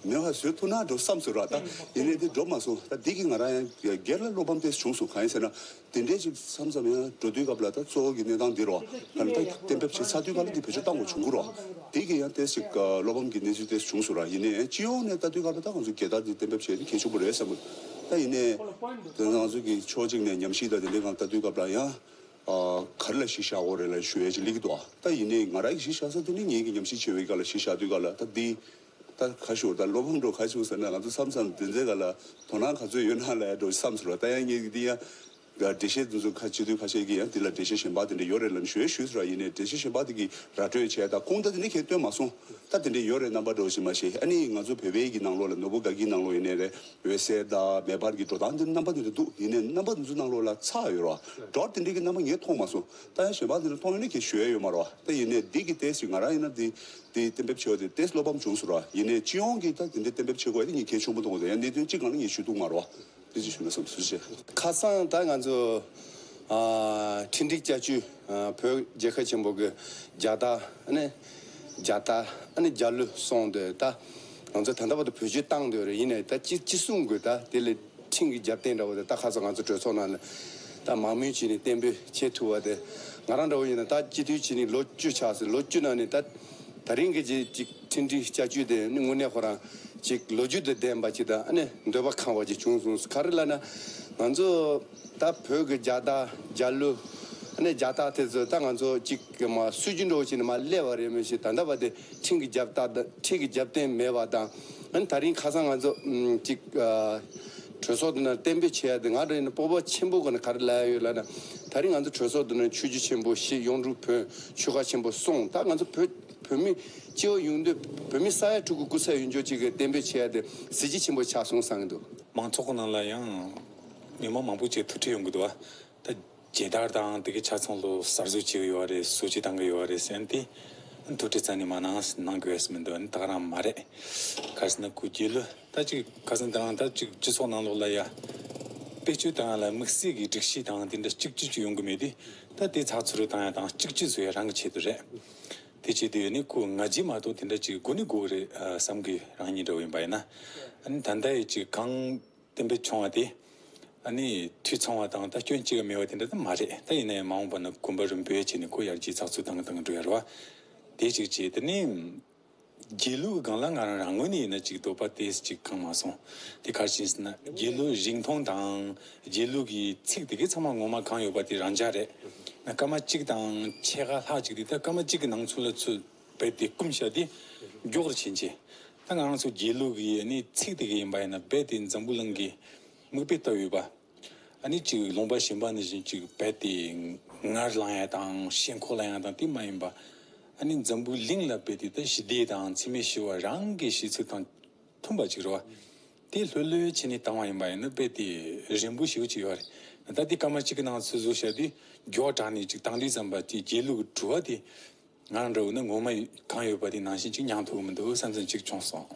མེད་པ་བཟོ་ཐུབ་ན་འགྲོ་བསམ་སོང་ར། ད་ཡིན་ནའི་འདི་འགྲོ་མ་སོང་། ད་འདི་གི་ང་རང་ཡང་སྒེར་ལ་བློ་ཕམ་ཏོག་ཙམ་བྱུང་སོང་། གང་ཡིན་ཟེར་ན། དེ་འདྲའི་ཅིག་མཚམས་མཚམས་ཡང་འགྲོ་དུས་སྐབས་ལ་ད་གཙོ་བོ་གི་གནས་སྟངས་འདི་རོ། ད་ལྟ་གཏན་འབེབས་བྱས་ཚར་དུས་སྐབས་ལ་འདི་བེད་སྤྱོད་བཏང་དགོས་བྱུང་གི་རོ། དེ་གི་ཡང་ཏོག་ཙམ་ཅིག་བློ་ཕམ་གྱི་གནས་ཚུལ་ཏོག་ཙམ་བྱུང་སོང་ར། ཡིན་ནའི་སྤྱི་ཡོངས་ནས་ལྟ་དུས་སྐབས་ལ་ད་ང་ཚོ་རྒྱལ་དར་འདི་གཏན་འབེབས་བྱས་ཏེ་གལ་ཆེན་པོ་རེད་བསམ་གི། ད་ཡིན་ནའི་ད་ང་ཚོ་གི་ཕྱོགས་གཅིག་ནས་ཉམས་ཞིབ་དང་དེ་འདྲའི་སྒང་ལྟ་དུས་སྐབས་ལ་ཡང་ག་རེ་ལ་གཞི་བཞག་དགོས་རེད་ལབ་ཞུ་ཡ་ཅིག་སླེབས་ཀྱི་འདུག་ད་ཡིན་ནའི་ང་རང་གི་གཞི་བཞག་ས་དེ་ནི་ངེད་ཀྱི་ཉམས་ཞིབ་བྱེད་པའི་སྐབས་ལ་གཞི་བཞག་དུས་སྐབས་ལ་ད་འདི། ད་ག་ཞུ་ད་བློ་ཕམ་འགྲོ་ག་ཞུ་ཟེར་ན། ང་ཚོ་མཚམས་མཚམས་དེ་ཚོའི་སྒང་ལ་དོ་སྣང་ག་ཚོད་ཡོད་ན་ལབ་ཡ་འགྲོ་བསམ་སོང་ར། ད་ཡང་ངས་འདི་ཡང་འགྲེལ་བཤད་དེ་ཚོ་ཁ་སྤྱི་འཐུས་ཁ་ཤས་ཀྱིས་ཡང་འདི་ལ་འགྲེལ་བཤད་གཞན་པ་དེ་འདྲ་ཡོད་རེད་ལབ་ནས་ཞུ་ཡ་ཞུས་སོང་ར། ཡིན་ནའི་འགྲེལ་བཤད་གཞན་པ་དེ་གི་ར་སྤྲོད་བྱས་ད་ཁུངས་ད་དེ་འདྲ་གང་ཡང་སྟོན་མ་སོང་། ད་དེ་འདྲ་ཡོད་རེད་རྣམ་པ་འདྲ་བོ་ཞིག་མ་ཤེས། ཨ་ནི་ང་ཚོ་བོད་པའི་གི་ནང་ལོགས་ལ་ནོར་བུ་དགའ་སྐྱིད་ནང་ལོགས་ཡིན་ནའི་རེད། འོད་ཟེར་དང་མེ་འབར་གྱི་འགྲོ་སྟངས་འདི་རྣམ་པ་འདི་འདྲ་འདུག་ཡིན་ནའི་རྣམ་པ་འདི་ཚོ་ནང་ལོགས་ལ་ཚགས་ཡོད་ར། སྒྲོ་དེ་འདྲའི་གི་རྣམ་པ་ངས་མཐོང་མ་སོང་། ད་ཡང་གཞན་པ་དེ་འདྲ་མཐོང་ཡོད་ན་ཁྱེད་ཞུ་ཡ་ཡོད་མ་རེད་བ། ད་ཡིན་ནའི་འདི་གི་ཏོག་ཙམ་ང་རང་ཡིན་ན་འདི་འདི་གཏན་འབེབས་བྱས་པ་དེ་ཏོག་ཙམ་བློ་ཕམ་བྱུང་སོང་ར། ཡིན་ནའི་སྤྱི་ཡོངས་ཀྱི་ད་དེ་འདྲའི་གཏན་འབེབས་བྱེད་དགོས་ཡ་དེ་ངས་གལ་ཆེན་པོ་མཐོང་གི་འདུག་ཡང་གནད་དོན་གཅིག་སྒང་ལ་ངས་ཞུ་ཐུབ་མ་རེད་བ། དེ་ཅིག་ཞུ་ན་བསམ་སོང་ཞེས། ཁ་སང་ད་ང་ཚོ་ཨ་ཁྲིམས་སྒྲིག་བསྐྱར་བཅོས། ཨ་བོད་རྒྱལ་ཁབ་ཆེན་པོ་གི་རྒྱལ་དར། ཨ་ནི་རྒྱལ་དར། ཨ་ནི་རྒྱལ་གླུ་སོང་དུས་ད་ང་ཚོ་ད་ལྟ་བར་དུ་བེད་སྤྱོད་བཏང་སྡོད་རེད། ཡིན་ནའི་ད་ཅི་ཅི་གསུང་དགོས། ད་དེ་ལས་ཁྲིམས་ཀྱི་རྒྱབ་རྟེན་འདྲ་བོ་དེ་ད་ཁ་སང་ང་ཚོ་གྲོས་ཚོགས་ནང་ལ་ད་མང་མོས་བྱས་ནས་གཏན་འབེབས་བྱེད་ཐུབ་པ་དེ། ང་རང་འདྲ་བོ་ཡིན་ན་ད་སྤྱི་འཐུས་བྱས་ནས་ལོ་བཅུ་ཆགས་སོང་། ལོ་བཅུ་ནང་ནས་ད་ད་རིང་གི་ཅིག་ཅིག་ཁྲིམས་སྒྲིག་བསྐྱར་བཅོས་དེ་ནི་དངོས་གནས་ཁོ་རང་ཅིག་ལོ་རྒྱུས་དང་ལྡན་པ་ཅིག་དང་། ཨ་ནི་འདོད་པ་ཁེངས་པ་ཅིག་བྱུང་སོང་། ག་རེ་ལབ་ན་ང་ཚོ་ད་བོད་ཀྱི་རྒྱལ་དར་རྒྱལ་གླུ། ཨ་ནི་རྒྱལ་རྟགས་དེ་ཚོ་ད་ང་ཚོ་ཅིག་མ་སྲོལ་རྒྱུན་འདྲ་བོ་ཅིག་ནས་མར་སླེབས་པ་རེད། མི་ཤེས། ད་ལྟ་བར་དུ་ཁྲིམས་ཀྱི་རྒྱབ་རྟགས་དང་ཁྲིམས་ཀྱི་རྒྱབ་རྟེན་མེད་པ་དང་། ཨ་ནི་ད་རིང་ཁ་སང་ང་ཚོ་ཨམ་ཅིག་ཨ་གྲོས་ཚོགས་དེ་ནང་གཏན་འབེབས་བྱས་ཡ་དེ་ང་རང་ཡིན་ན་སྤོབས་པ་ཆེན་པོ་སྒོ་ནས་ག་རེ་ལབ་ཡ་ཡོད་ལབ་ན། ད་རིང་ང་ཚོ་གྲོས་ཚོགས་དེ་ནང་ཆོས་བརྒྱུད་ཆེན་པོ་བཞི། གཡུང་དྲུང་བོན། ཆོལ་ཁ་ཆེན་པོ་གསུམ། ད་ང་ཚོ་བོད་བོད་མི་སྤྱི་བོ་ཡོངས་འདུས་བོད་མི་ས་ཡ་དྲུག་གི་སྐུ་ཚབ་ཡིན་ཆོག་ཅིག་གི་གཏན་འབེབས་བྱས་ཡ་དེ་གཟི་བརྗིད་ཆེན་པོ་ཆགས་སོང་བསམ་གྱི་འདུག་མང་ཚོགས་ཀྱི་ནང་ལ་ཡང་མི་མང་མང་པོ་ཅིག་ཐུགས་ཁྲལ་ཡོང་གི་འདུག་བ། ད་རྒྱལ་དར་དང་དེ་གའི་ཆ་ཚང་ལོ་གསར་བཟོ་བྱེད་ཀྱི་ཡོད་རེད། བཟོ་བཅོས་བཏང་གི་ཡོད་རེད་ཟེར་ཏེ། ཐུགས་ཁྲལ་རྩ་ནས་མ་གནང་། གནང་དགོས་ཡ་མི་འདུག་ད་ག་རང་མ་རེད། ག་རེ་ཟེར་ན་ཁོ་རྒྱལ་གླུ་ད་ཅིག་ཁ་སང་དེ་རིང་ད་ཅིག་སྤྱི་ཚོགས་ནང་ལོགས་ལ་ཡ་བེད་སྤྱོད་བཏང་ཡ་ལ་དམིགས་བསལ་གྱི་སྒྲིག་གཞི་དང་དེ་འདྲ་གཅིག་གྱུར་ཅིག་ཡོང་གི་མེད་དུས། ད་དེ་ཚགས་ཚུད་རུ་བཏང་ཡ་དང་གཅིག་གྱུར་བཟོ་ཡ་རང་གི་ཆེད་དུ་རེད། དེ་བྱེད་དུས་ནི་ཁོ་ང་རྒྱལ་མ་གཏོགས་དེ་འདྲ་ཅིག་དགོས་ནི་དགོས་རེད་བསམ་གི། རང་ཉིད་འདྲ་བོ་ཡིན་པ་ཡིན་ན། ཨ་ནི་ད་ལྟ་ཡི་ཅིག་གང་གཏན་འབེབས་བྱུང་བ་དེ། ཨ་ནི་འཐུས་ཚང་བ་དང་ད་སྐྱོན་གཅིག་མེད་པ་དེ་འདྲ་ད་མ་རེད། ད་ཡིན་ནའི་མ་འོངས་པ་ན་གོམ་པ་རིམ་པས་བྱས་ནས་ཁོ་ཡར་རྒྱས་ཚགས་ཚུད་བཏང་གི་བཏང་གི་འགྲོ་ཡ་རེད་བ། དེ་གཅིག་བྱས། དེ་ནས་རྒྱལ་གླུ་གི་སྒང་ལ་ང་རང་རང་ངོས་ནས་ཡིན་ན་ཅིག་འདོད་པ་དེ་ཅིག་ཁེངས་མ་སོང་། དེ་ག་རེ་བྱས་ཟེར་ན་རྒྱལ་གླུ་རིང་ཐུང་དང་རྒྱལ་གླུ་གི་ཚིག་དེ་གའི་ཚང་མ་ངོ་མ་གང་ཡོད་པ་དེ་རང་འཇགས་རེད། ན་སྐར་མ་གཅིག་དང་ཕྱེད་ཀ་ལྷག་ཅིག་དེ་ད་སྐར་མ་གཅིག་གི་ནང་ཚུད་ལ་ཚུད། རྦད་དེ་སྐུམ་ཤ་དེ་མགྱོགས་རུ་ཕྱིན་ཆེ། ད་ང་རང་ཚོ་རྒྱལ་གླུ་གི་ཨ་ནི་ཚིག་དེ་ག་ཡིན་པ་ཡིན་ན་རྦད་དེ་འཛམ་བུ་གླིང་གི་མིག་དཔེ་ལྟ་ཡོད་པ། ཨ་ནི་ཅིག་ལུང་པ་གཞན་པ་ནང་བཞིན་ཅིག་རྦད་དེ་ངར་ལངས་ཡ་དང་ཞེན་ཁོག་ལངས་ཡ་དང་དེ་མ་ཡིན་པ། ཨ་ནི་འཛམ་བུ་གླིང་ལ་རྦད་དེ་ད་ཞི་བདེ་དང་འཚེ་མེད་ཞི་བ་རང་གི་གཞི་ཚིག་དང་མཐུན་པ་ཅིག་རེད་བ། དེ་ལྷོད་ལྷོད་བྱས་ནས་བཏང་བ་ཡིན་པ་ཡིན་ན་རྦད་དེ་རན་པོ་ཞེ་པོ་ཅིག་ཡོད་རེད། ད་དེ་སྐར་མ་གཅིག་གི་ནང་ཚུད་བཟོ་བྱ་དུས་མགྱོགས་དྲགས་ནས་ཅིག་བཏང་དུས་ཙམ་པ་དེ་རྒྱལ་གླུ་གི་འགྲོ་བ་དེ། ང་འདྲ་བོ་ནི་ངོ་མ་གང་ཡོད་པ་དེ་ནང་བཞིན་ཅིག་མྱངས་ཐུབ་ཀྱི་མི་འདུག་བསམ་ཚུལ་ཅིག་བྱུང་སོང་།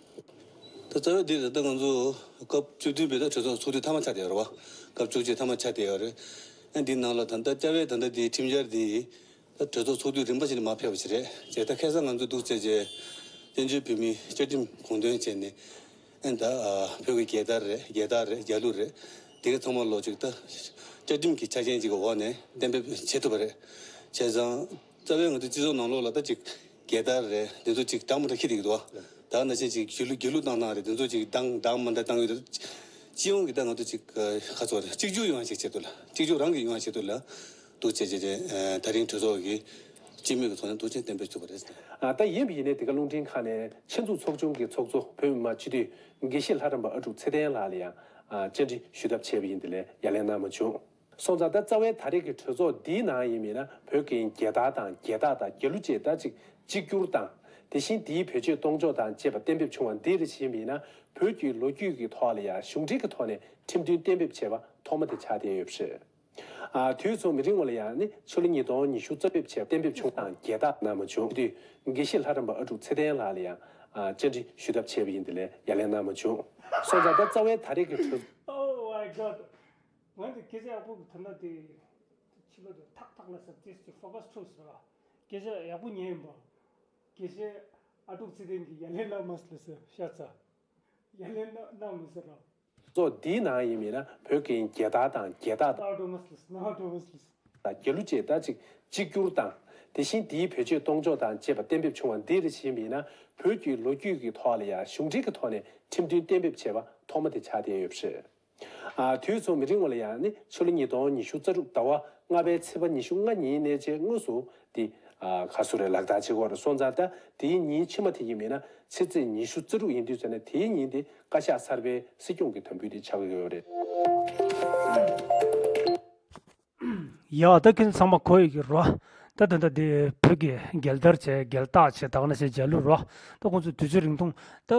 ད་རྩ་བའི་འདི་རེད། ད་ང་ཚོ་སྐབས་བཅུ་བདུན་པའི་ད་གྲོས་ཚོགས་ཚོགས་དུས་མཐའ་མ་ཆགས་བསྡད་ཡོད་རེད་བ། སྐབས་བཅུ་གཅིག་མཐའ་མ་ཆགས་བསྡད་ཡོད་རེད། ཨ་འདི་ནང་ལ་ད་ལྟ་རྩ་བའི་ད་ལྟ་འདི་ཁྲིམས་འཆར་འདི་ད་གྲོས་ཚོགས་ཚོགས་དུས་རིམ་པ་ཞིག་ནས་མར་ཕེབས་པ་ཞིག་རེད། བྱས་ད་ཁ་སང་ང་ཚོ་འདུག་བྱས་རྗེས་བཙན་བྱོལ་བོད་མིའི་བཅའ་ཁྲིམས་དགོངས་དོན་བྱས་ནས། ཨེ་ད་ཨ་བོད་ཀྱི་རྒྱལ་དར་རེད། རྒྱལ་དར་རེད། རྒྱལ་གླུ་རེད། དེ་ག་ཚང་མ་ལོ་གཅིག་ད་བཅའ་ཁྲིམས་ཀྱི་ཆ་རྐྱེན་གཅིག་གི་འོག་ནས་གཏན་འབེབས་བྱེད་ཐུབ་པ་རེད། བྱས་ཙང་རྩ་བའི་ང་ཚོ་སྤྱི་ཚོགས་ནང་ལོགས་ལ་ད་ཅིག་རྒྱལ་དར་རེད། དེ་ཚོ་ཅིག་འདྲ་མི་འདྲ་འཁྱེར་བསྡད་ཀྱི་འདུག་བ། ད་ནང་བཞིན་ཅིག་རྒྱལ་གླུ་རྒྱལ་གླུ་བཏང་སྟངས་རེད། དེ་ཚོ་ཅིག་འདང་འདང་མི་འདང་བཏང་ཡོད་དུས། སྤྱི་ཡོངས་ཀྱི་ད་ང་ཚོ་ཅིག་ཁ་ཚོ་རེད། གཅིག་གྱུར་ཡོང་ཡ་ཅིག་ཆེད་དུ་ལ། གཅིག་གྱུར་རང་གི་ཡོང་ཡ་ཆེད་དུ་ལ། འདུག་བྱས་བྱས་བྱས་ད་རིང་གྲོས་ཚོགས་ཀྱི་སྤྱི་མོས་ཀྱི་ཐོག་ནས་འདུག་ཅིག་གཏན་འབེབས་བྱུང་བ་རེད། ཨ་ད་ཡིན་པ་ཡིན་ནའི་དེ་ག་རླུང་འཕྲིན་ཁང་ནས་ཆེད་འཛུགས་ཚོགས་ཆུང་གི་ཚོགས་གཙོ་བོད་མི་མང་སྤྱི་འཐུས་དགེ་བཤེས་ལྷ་རམས་པ་ཨ་ཀྲུག་ཚེ་བརྟན་ལགས་ལ་ཡང་ཨ་བཅར་འདྲི་ཞུ་ཐབས་བྱས་པ་ཡིན། དེ་ལས་ཡ་ལན་གནང་མ་བྱུང་། སོང་ཙང་ད་རྩ་བའི་ད་རེས་ཀྱི་གྲོས་ཚོགས་འདིའི་ནང་ཡིན་མིན་ན་བོད་ཀྱི་རྒྱལ་དར་དང་རྒྱལ་རྟགས་དང་རྒྱལ་གླུ་བཅས་ད་ཅིག་གཅིག་གྱུར་དང་། དེ་བཞིན་དེའི་བེད་སྤྱོད་གཏོང་ཕྱོགས་དང་བཅས་པ་གཏན་འབེབས་བྱུང་བ་འདི་རེད། ཡིན་མིན་ན་བོད་ཀྱི་ལོ་རྒྱུས་ཀྱི་ཐོག་ལ་ཡང་གཞུང་འབྲེལ་གྱི་ཐོག་ནས་ཁྲིམས་མཐུན་གཏན་འབེབས་བྱས་པ་ཐོག་མ་དེ་ཆགས་བསྡད་ཡོད་པ་རེད། ཨ་དུས་ཚོད་མི་རིང་བ་ལ་ཡང་ནི་ཕྱི་ལོ་ཉིས་སྟོང་ཉི་ཤུ་རྩ་བརྒྱད་བྱས་གཏན་འབེབས་བྱུང་དང་རྒྱལ་རྟགས་གནང་མ་བྱུང་དུས། དགེ་བཤེས་ལྷ་རམས་པ་ཨ་ཀྲུག་ཚེ་བརྟན་ལགས་ལ་ཡང་ཨ་བཅར་འདྲི་ཞུ་ཐབས་བྱས་པ་ཡིན། དེ་ལས་ཡ་ལན་གནང་མ་བྱུང་། སོང་ཙང་ད་རྩ་བའི་ད་རེས་ཀྱི་གྲོས། Oh my God. ང་འདི་སྐད་ཆ་ཡག་པོ་གི་དོན་དག་དེ་ཕྱི་ལོ་དེ་ཐག་ཐག་ལ་ཟེར་ཏེ་ཅིག་ཕོ་ཁ་སི་འཁྲུགས་ཟེར་བ། སྐད་ཆ་ཡག་པོ་ཉན་ཡིན་པ། སྐད་ཆ་ཨ་ཀྲུག་ཚེ་བརྟན་གྱིས་ཡ་ལན་གནང་མ་སོང་ལ་ཟེར་ཤ་ཚ། ཡ་ལན་གནང་གནང་མི་ཟེར་རོ། གཙོ་འདིའི་ནང་ཡིན་མིན་ན་བོད་ཀྱི་རྒྱལ་དར་དང་རྒྱལ་རྟགས་དང་། ནང་འགྲོ་མ་སོང་ལ་ཟེར། ནང་འགྲོ་མ་སོང་ལ་ཟེར། རྒྱལ་གླུ་བཅས་ད་ཅིག་གཅིག་གྱུར་དང་། དེ་བཞིན་དེའི་བེད་སྤྱོད་གཏོང་ཕྱོགས་དང་བཅས་པ་གཏན་འབེབས་བྱུང་བ་འདི་རེད། ཡིན་མིན་ན་བོད་ཀྱི་ལོ་རྒྱུས་ཀྱི་ཐོག་ལ་ཡང་གཞུང་འབྲེལ་གྱི་ཐོག་ནས་ཁྲིམས་མཐུན་གཏན་འབེབས་བྱས་པ་ཐོག་མ་དེ་ཆགས་བསྡད་ཡོད་པ་རེད། ཨ་དུས་ཚོད་མི་རིང་བ་ལ་ཡང་ནི་ཕྱི་ལོ་ཉིས་སྟོང་ཉི་ཤུ་རྩ་དྲུག་ཟླ་བ་ལྔ་པའི་ཚེས་པ་ཉི་ཤུ་ལྔ་ཉིན་ནས་བཅས་དངོས་སུ་དེ་ཨ་ག་སུ་རེད་ལག་བསྟར་བྱེད་དགོས་རེད། སོང་ཙང་ད་དེའི་ཉིན་ཕྱི་མ་དེ་ཡིན་མིན་ན་ཕྱི་ཚེས་ཉི་ཤུ་རྩ་དྲུག་ཡིན་དུས་ཙམ་ནས་དེའི་ཉིན་དེ་བཀའ་ཤག་གསར་པའི་སྲིད་སྐྱོང་གི་དམ་འབུལ་དེ་ཆགས་ཀྱི་ཡོད་རེད། ཡ་ད་ཁྱེད་ཚང་མ་གོ་ཡོད་ཀྱི་རོ། ད་ད་ད་དེ་བོད་ཀྱི་རྒྱལ་དར་བྱས་རྒྱལ་རྟགས་བྱས་ད་ག་ནང་བཞིན་རྒྱལ་གླུ་རོ། ད་ཁོང་ཚོ་དུས་ཚོད་རིང་ཐུང་ད་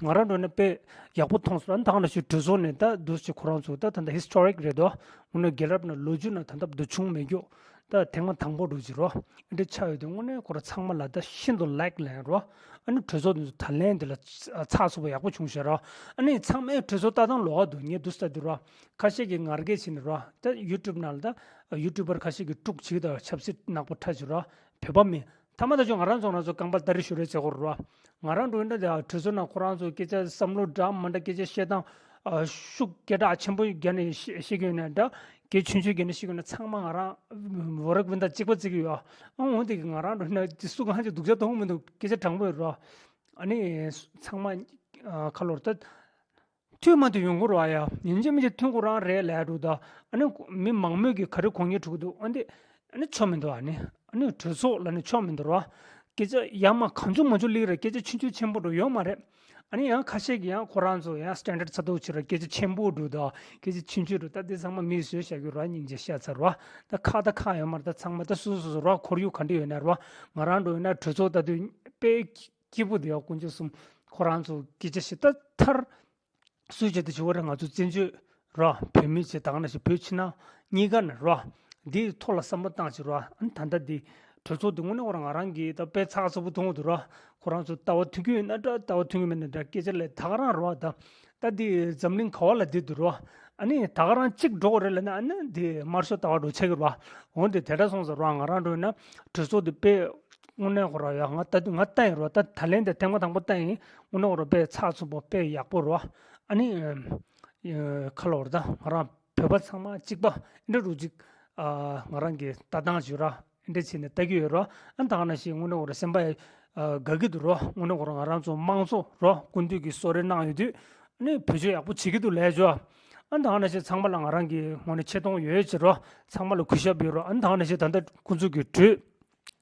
ང་རང་འགྲོ་ན་དཔེ་ཡག་པོ་མཐོང་སོང་། ད་ག་ནང་བཞིན་གྲོས་ཚོགས་ནས་ད་འདུག་སེ་ཁོ་རང་ཚོ་ད་ད་ད་ཧིས་ཊོ་རིག་རེད་དོ། དངོས་གནས་རྒྱལ་རབས་ནང་ལོ་རྒྱུས་ནང་ད་ད་འདུག་བྱུང་མེད་རྒྱུ། ད་ཐེངས་མ་དང་པོ་འགྲོ་གི་རོ། འདི་ཆགས་ཡོད་དུས་དངོས་གནས་ཁོ་རང་ཚང་མ་ལ་ད་ཤིན་ཏུ་ལེགས་ལན་རོ། ཨ་ནི་གྲོས་ཚོགས་འདི་ཚོ་ད་ལན་འདི་ལ་ཚགས་ཚུད་པོ་ཡག་པོ་བྱུང་ཤག་རོ། ཨ་ནི་ཚང་མས་གྲོས་ཚོགས་ལྟ་སྟངས་ལོགས་ཀ་འདུག་ངས་འདུག་སེ་ལྟ་དུས་རོ། ཁ་ཤས་ཀྱིས་ངར་སྐད་བྱས་ནས་རོ། ད་ཡུ་ཊུབ་ནང་ལ་ད་ཡུ་ཊུབ་པར་ཁ་ཤས་ཀྱིས་དཀྲུག་བྱེད་ཀྱི་འདུག་ཆབ་སྲིད་ནག་པོ་ཁྲ་ཅིག་རོ། བོད་པ་མིན། ཐ་མ་ད་ཆོག་ང་རང་ཚོ་ང་ཚོ་རྐང་པ་སྟ་རེ་ཤུ་རེ་བྱེད་དགོས་རོ། ང་རང་འགྲོ་ཡིན་ན་ད་གྲོས་ཚོགས་ནང་ཁོ་རང་ཚོ་སྐད་ཆ་བསམ་བློ་འདྲ་མི་འདྲ་སྐད་ཆ་བཤད་སྟངས་ཨ་ཤུགས་སྐད་གྲགས་ཆེན་པོ་བརྒྱབ་ནས་བཤད་བཤད་ཀྱི་ཡོད་ན་འདྲ། སྐད་ཆུང་ཆུང་བརྒྱབ་ནས་བཤད་ཀྱི་ཡོད་ན་ཚང་མ་ང་རང་བོ་རག་བིན་དང་གཅིག་པ་བརྩི་གི་ཡོད། ཨ་འོན་ཏེ་ང་རང་འགྲོ་ཡིན་ན་དེ་སུ་གང་ཅིག་སྡུག་ཅག་གཏོང་གི་མི་འདུག་སྐད་ཆ་དྲང་པོ་ཡོད་རོ། ཨ་ནི་ཚང་མ་ཨ་ཁ་ལོར་ད། མཐུན་མ་མཐུན་ཡོང་གི་རེད་བ་ཡ། ཡིན་གཅིག་མིན་གཅིག་མཐུན་ཁོ་རང་རེད་ལབ་འདུག་ད་ཨ་ནི་མི་མང་མོས་ཀྱིས་ག་རེ་དགོངས་ཉེས་འགྲོ་གི་འདུག་ཨ་འདི་ཨ་ནི་ཆོ་མི་འདུག་ཨ་ནི་ཨ་ནི་གྲོས་ཚོགས་ལ་ནི་ཆོ་མི་འདུག་རེད་བ། སྐད་ཆ་ཡ་མ་གང་བྱུང་མང་བྱུང་ལབ་ཀྱི་རེད། སྐད་ཆ་ཆུང་ཆུང་ཆེན་པོ་འགྲོ་ཡོད་མ་རེད། ཨ་ནི་ཡང་ཁ་ཤས་ཀྱིས་ཡང་ཁོ་རང་ཚོ་ཡང་སི་ཊན་ཌར་ཌི་ཚ་ཏོག་ཅིག་རེད། སྐད་ཆ་ཆེན་པོ་འགྲོ་ད་སྐད་ཆ་ཆུང་ཆུང་འགྲོ། ད་འདི་ཚང་མ་མིས་བཟོས་བཞག་གི་རེད་བ། སྙིང་རྗེ་ཤ་ཚ་རེད་བ། ད་ཁག་ད་ཁག་ཡོད་མ་རེད། ད་ཚང་མ་ད་སོ་སོ་སོ་སོ་རེད་བ། ཁོར་ཡུག་ག་འདྲ་ཡོད་ན་རེད་བ། ང་རང་འགྲོ་ཡོད་ན་གྲོས་ཚོགས་ལྟ་དུས་དཔེ་སྐྱིད་པོ་འདུག་ཡ། དཀོན་མཆོག་གསུམ་ཁོ་རང་ཚོ་སྐད་ཆ་བཤད་ད་མཐར། སུས་བྱས་ཏེ་བྱེད་པ་རེད། ང་ཚོ་བཙན་བྱོལ་ར་བོད་མི་བྱས་ད་ག་ནང་བཞིན་བོད་ཕྱི་ནང་གཉིས་ཀ་ནས་ར་འདིའི་ཐོག་ལ་བསམ་བློ་བཏང་བྱས་ར། ཨ་ནི་ད་ལྟ་འདི་གྲོས་ཚོགས་འདི་དངོས་གནས་ཁོ་རང་ང་རང་གིས་ད་དཔེ་ཚགས་ཚུད་པོ་མཐོང་གི་འདུག་ར། ཁོ་རང་ཚོ་ལྟ་བ་མཐུན་གྱི་ཡོད་ན་འདྲ། ལྟ་བ་མཐུན་གྱི་མེད་ན་འདྲ། སྐད་ཆ་ལས་ད་ག་རང་ར། ད་ད་འདི་འཛམ་གླིང་ག་བ་ལ་བསྡད་འདུག་ར། ཨ་ནི་ད་ག་རང་གཅིག་འགྲོ་གི་རེད་ལབ་ན་ཨ་ནི་འདི་དམར་ཤོག་ལྟ་བ་འགྲོ་ཆགས་ཀྱི་ར། འོན་ཏེ་དེ་འདྲ་སོང་ཙང་ར་ང་རང་འགྲོ་ཡིན་ན་གྲོས་ཚོགས་འདི་དཔེ་དངོས་གནས་ཁོ་ར་ཡ་ང་ལྟ་དུས་ང་ལྟ་ཡིན་རོ། ད་ད་ལན་དེ་ཐེངས་མ་དང་པོ་ལྟ་ཡིན། དངོས་གནས་ཁོ་ར་དཔེ་ཚགས་ཚུད་པོ་དཔེ་ཡག་པོ་རོ། ཨ་ནི་ཁ་ལོ་ར་ད་ང་རང་བོད་པ་ཚང་མ་གཅིག་པ་འདྲ་རུ་གཅིག་ང་རང་གི་ལྟ་སྟངས་བྱོས་ར། འདྲ་བྱས་ནས་ལྟ་གི་ཡོད་རོ། ཨ་ད་ག་ནང་བཞིན་དངོས་གནས་ཁོ་ར་སེམས་པ་དགའ་གི་འདུག་རོ། དངོས་གནས་ཁོ་ར་ང་རང་ཚོ་དམངས་གཙོ་རོ་སྐུ་མདུན་གྱིས་གསོལ་རས་གནང་ཡོད་དུས་ཨ་ནི་བེད་སྤྱོད་ཡག་པོ་བྱེད་ཀྱི་འདུག་ལབ་བྱོས། ཨ་ད་ག་ནང་བཞིན་ཚང་མ་ལ་ང་རང་གི་ངོས་ནས་ཆེ་མཐོང་ཡོད་ཅེས་རོ། ཚང་མ་ལ་གུས་ཞབས་ཡོད་རོ། ཨ་ད་ག་ནང་བཞིན་ད་ལྟ་ཁོང་ཚོ་གི་གྲོས་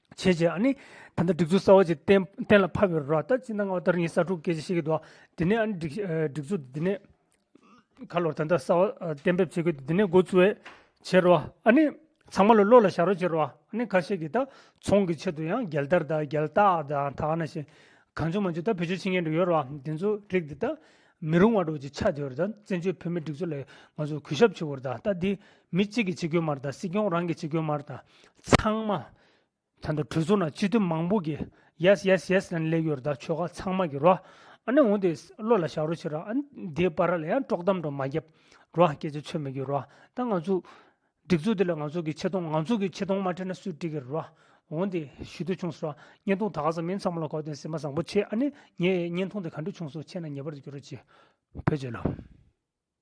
བྱས་རྗེས་ཨ་ནི་ད་ལྟ་སྒྲིག་འཛུགས་གསར་བ་ཅིག་གཏན་གཏན་ལ་ཕབ་ཡོད་རེད་བ། ད་སྤྱིར་ན་ང་ལྟར་ངས་ས་ཕྲུག་སྐད་ཆ་བཤད་ཀྱི་འདུག་དེ་ནས་ཨ་ནི་སྒྲིག་ཨ་སྒྲིག་འཛུགས་དེ་ནས་ཁ་ལོར་ད་ལྟ་གསར་བ་ཨ་གཏན་འབེབས་བྱེད་དགོས་དེ་ནས་འགོ་བཙུགས་བྱས་རེད་བ། ཨ་ནི་ཚང་མ་ལ་བློ་ལ་བཞག་རོགས་བྱེད་རེད་བ། ཨ་ནི་ཁ་ཤས་ཀྱིས་ད་ཚོང་གི་ཆེད་དུ་ཡང་རྒྱལ་དར་དང་རྒྱལ་རྟགས་དང་ད་ག་ནང་བཞིན་གང་བྱུང་མང་བྱུང་ད་བེད་སྤྱོད་བྱེད་མཁན་འདྲ་ཡོད་རེད་བ། དེ་ཚོ་རིགས་འདི་ད་མི་རུང་བ་འདྲ་བོ་ཅིག་ཆགས་བསྡད་ཡོད་རེད། ད་བཙན་བྱོལ་བོད་མིའི་སྒྲིག་འཛུགས་ལ་ང་ཚོ་གུས་ཞབས་བྱེད་དགོས་རེད། ད་ད་འདི་མི་གཅིག་གིས་བྱེད་དགོས་མ་རེད། ད་སྲིད་སྐྱོང་རང་གིས་བྱེད་དགོས་མ་རེད། ད་ཚང་མ། ད་ལྟ་གྲོས་ཚོགས་ནང་སྤྱི་འཐུས་མང་པོ་གིས་ཡེས་ཡེས་ཡེས་ལབ་ནས་སླེབས་ཡོད་རེད། ད་ཆོལ་ཁ་ཚང་མ་གིས་རོ། ཨ་ནི་འོ་དེ་བློ་ལ་བཞག་རོགས་བྱེད་རོགས། ཨ་ནི་དེའི་བར་ལ་ཡང་དཀྲོག་གཏམ་འདྲ་མ་བརྒྱབ་རོགས། སྐད་ཆ་ཆོད་མེད་གི་རོགས། ད་ང་ཚོ་སྒྲིག་འཛུགས་དེ་ལ་ང་ཚོ་གི་ཆེ་མཐོང་ང་ཚོ་གི་ཆེ་མཐོང་མ་ཁྲིད་ན་སུས་ཁྲིད་ཀྱི་རེད་རོགས། འོ་དེ་ཞུ་འདོད་བྱུང་སོང་རོགས། བརྙན་ཐུང་ད་ག་ཙམ་ཡིན། ཚང་མ་ལ་གོ་དོན་གཟིགས་མ་བཟང་པོ་བྱས། ཨ་ནི་ངའི་བརྙན་ཐུང་དེ་ག་འདྲ་བྱུང་སོང་བྱས་ན་ངེས་པར་དུ་བསྒྱུར་རོགས་བྱེད། བོད་རྒྱལ་ལོ།